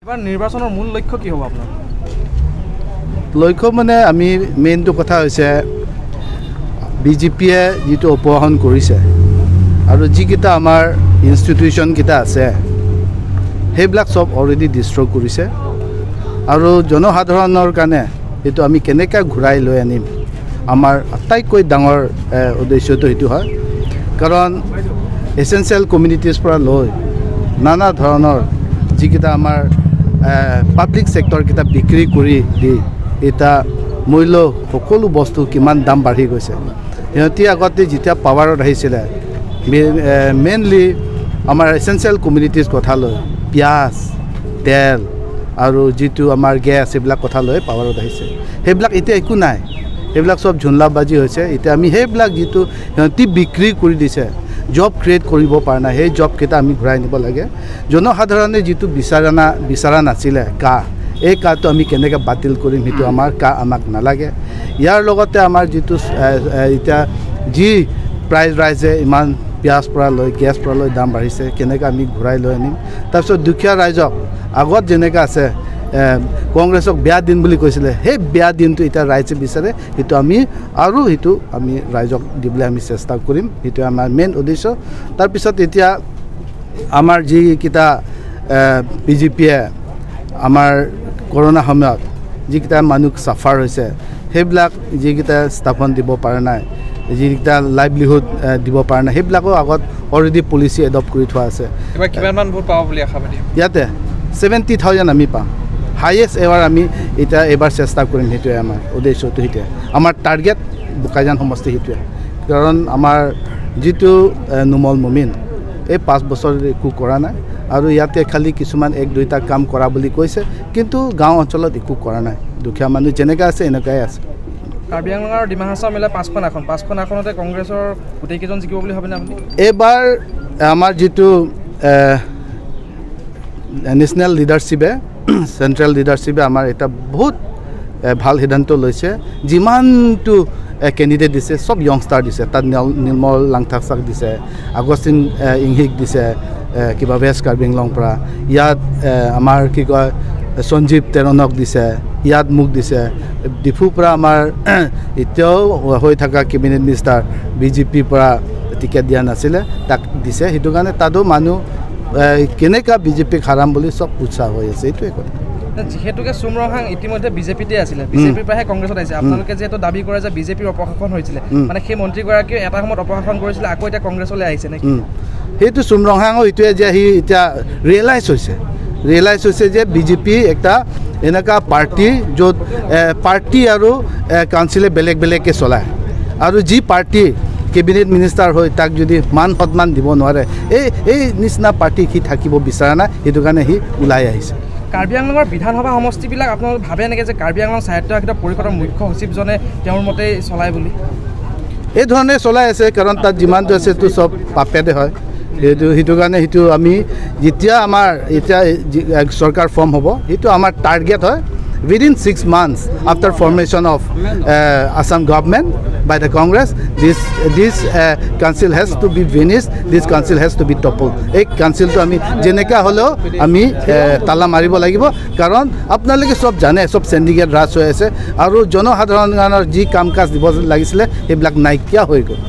এইবাৰ নিৰ্বাচনৰ মূল লক্ষ্য কি হ'ব আপোনাৰ? লক্ষ্য মানে আমি মেইনটো কথা হৈছে বিজেপিয়ে যিটো অপহৰণ কৰিছে আৰু যিকেইটা আমাৰ ইনষ্টিটিউশ্যনকেইটা আছে সেইবিলাক চব অলৰেডি ডিষ্ট্ৰয় কৰিছে আৰু জনসাধাৰণৰ কাৰণে সেইটো আমি কেনেকৈ ঘূৰাই লৈ আনিম আমাৰ আটাইতকৈ ডাঙৰ উদ্দেশ্যটো সেইটো হয়। কাৰণ এচেঞ্চিয়েল কমিউনিটিজ পৰা লৈ নানা ধৰণৰ যিকেইটা আমাৰ পাব্লিক ছেক্টৰকেইটা বিক্ৰী কৰি দি এতিয়া মূল্য সকলো বস্তু কিমান দাম বাঢ়ি গৈছে। সিহঁতি আগতে যেতিয়া পাৱাৰত আহিছিলে মেইনলি আমাৰ এচেঞ্চিয়েল কমিউনিটিজ কথা লৈ পিঁয়াজ, তেল আৰু যিটো আমাৰ গেছ এইবিলাক কথা লৈ পাৱাৰত আহিছে। সেইবিলাক এতিয়া একো নাই, সেইবিলাক চব ঝুমলাবাজি হৈছে। এতিয়া আমি সেইবিলাক যিটো সিহঁতি বিক্ৰী কৰি দিছে, জব ক্ৰিয়েট কৰিব পৰা নাই, সেই জবকেইটা আমি ঘূৰাই নিব লাগে। জনসাধাৰণে যিটো বিচৰা নাছিলে কা, এই কাটো আমি কেনেকৈ বাতিল কৰিম সেইটো আমাৰ কা আমাক নালাগে। ইয়াৰ লগতে আমাৰ যিটো এতিয়া যি প্ৰাইজ ৰাইজে ইমান পিঁয়াজ পৰা লৈ গেছ পৰা লৈ দাম বাঢ়িছে, কেনেকৈ আমি ঘূৰাই লৈ আনিম। তাৰপিছত দুখীয়া ৰাইজক আগত যেনেকৈ আছে কংগ্ৰেছক বেয়া দিন বুলি কৈছিলে, সেই বেয়া দিনটো এতিয়া ৰাইজে বিচাৰে, সেইটো আমি আৰু সেইটো আমি ৰাইজক দিবলৈ আমি চেষ্টা কৰিম। সেইটো আমাৰ মেইন উদ্দেশ্য। তাৰপিছত এতিয়া আমাৰ যিকেইটা বিজেপিয়ে আমাৰ কৰোণা সময়ত যিকেইটা মানুহ চাফাৰ হৈছে, সেইবিলাক যিকেইটা স্থাপন দিব পৰা নাই, যিকেইটা লাইভলিহুড দিব পৰা নাই, সেইবিলাকো আগত অলৰেডি পলিচি এডপ্ট কৰি থোৱা আছে। এইবাৰ কিমানমান ভোট পাব বুলি আশাবাদী? ইয়াতে 70,000 আমি পাম হাইয়েষ্ট এবাৰ। আমি এতিয়া এইবাৰ চেষ্টা কৰিম, সেইটোৱে আমাৰ উদ্দেশ্যটো, সেইটোৱে আমাৰ টাৰ্গেট বোকাজান সমষ্টি সেইটোৱে। কাৰণ আমাৰ যিটো নোমল মমিন এই 5 বছৰ একো কৰা নাই আৰু ইয়াতে খালি কিছুমান 1-2টা কাম কৰা বুলি কৈছে, কিন্তু গাঁও অঞ্চলত একো কৰা নাই। দুখীয়া মানুহ যেনেকৈ আছে এনেকুৱাই আছে। কাৰ্বি আংলং আৰু ডিমা হাছাও মিলাই 5খন আসন, 5খন আসনতে কংগ্ৰেছৰ গোটেইকেইজন জিকিব বুলি ভাবেনে আপুনি? এইবাৰ আমাৰ যিটো নেশ্যনেল লিডাৰশ্বিপে, চেণ্ট্ৰেল লিডাৰশ্বিপে আমাৰ এটা বহুত ভাল সিদ্ধান্ত লৈছে। যিমানটো কেণ্ডিডেট দিছে চব য়ংষ্টাৰ দিছে। তাত নিৰ্মল লাংথাকচাক দিছে, আগষ্টিন ইংহিক দিছে, কিবা ৱেষ্ট কাৰ্বি আংলং পৰা, ইয়াত আমাৰ কি কয় সঞ্জীৱ তেৰণক দিছে, ইয়াত মোক দিছে। ডিফুৰ পৰা আমাৰ এতিয়াও হৈ থকা কেবিনেট মিনিষ্টাৰ বিজেপিৰ পৰা টিকেট দিয়া নাছিলে, তাক দিছে। সেইটো কাৰণে তাতো মানুহ কেনেকুৱা বিজেপিক হাৰাম বুলি চব উৎসাহ হৈ আছে, এইটোৱে কথা। যিহেতুকে চুম ৰংহাং ইতিমধ্যে বিজেপিতে আছিলে, বিজেপিৰ পৰাহে কংগ্ৰেছত আহিছে, আপোনালোকে যিহেতু দাবী কৰে যে বিজেপিৰ অপশাসন হৈছিলে, মানে সেই মন্ত্ৰীগৰাকীয়ে এটা সময়ত অপশাসন কৰিছিলে, আকৌ এতিয়া কংগ্ৰেছলৈ আহিছে নেকি? সেইটো চুম ৰংহাঙৰ এইটোৱে যে সি এতিয়া ৰিয়েলাইজ হৈছে যে বিজেপি এটা এনেকুৱা পাৰ্টি য'ত পাৰ্টি আৰু কাউন্সিলে বেলেগ বেলেগকৈ চলায়, আৰু যি পাৰ্টি কেবিনেট মিনিষ্টাৰ হৈ তাক যদি মান সন্মান দিব নোৱাৰে, এই নিচিনা পাৰ্টি সি থাকিব বিচৰা নাই, সেইটো কাৰণে সি ওলাই আহিছে। কাৰ্বি আংলঙৰ বিধানসভা সমষ্টিবিলাক আপোনালোকে ভাবে নেকি যে কাৰ্বি আংলং স্বায়ত্তশাসিত পৰিষদৰ মুখ্য সচিবজনে তেওঁৰ মতেই চলায় বুলি? এই ধৰণে চলাই আছে, কাৰণ তাত যিমানটো আছে সেইটো চব পাপেতে হয়। সেইটো কাৰণে সেইটো আমি যেতিয়া আমাৰ এতিয়া চৰকাৰ ফৰ্ম হ'ব, সেইটো আমাৰ টাৰ্গেট হয়। Within 6 months after formation of Assam government by the Congress, this council has to be finished, this council has to be toppled. এই কাউন্সিলটো আমি যেনেকুৱা হ'লেও আমি তালা মাৰিব লাগিব। কাৰণ আপোনালোকে চব জানে, চব চিণ্ডিকেট ৰাজ হৈ আছে আৰু জনসাধাৰণৰ যি কাম কাজ দিব লাগিছিলে সেইবিলাক নাইকিয়া হৈ গ'ল।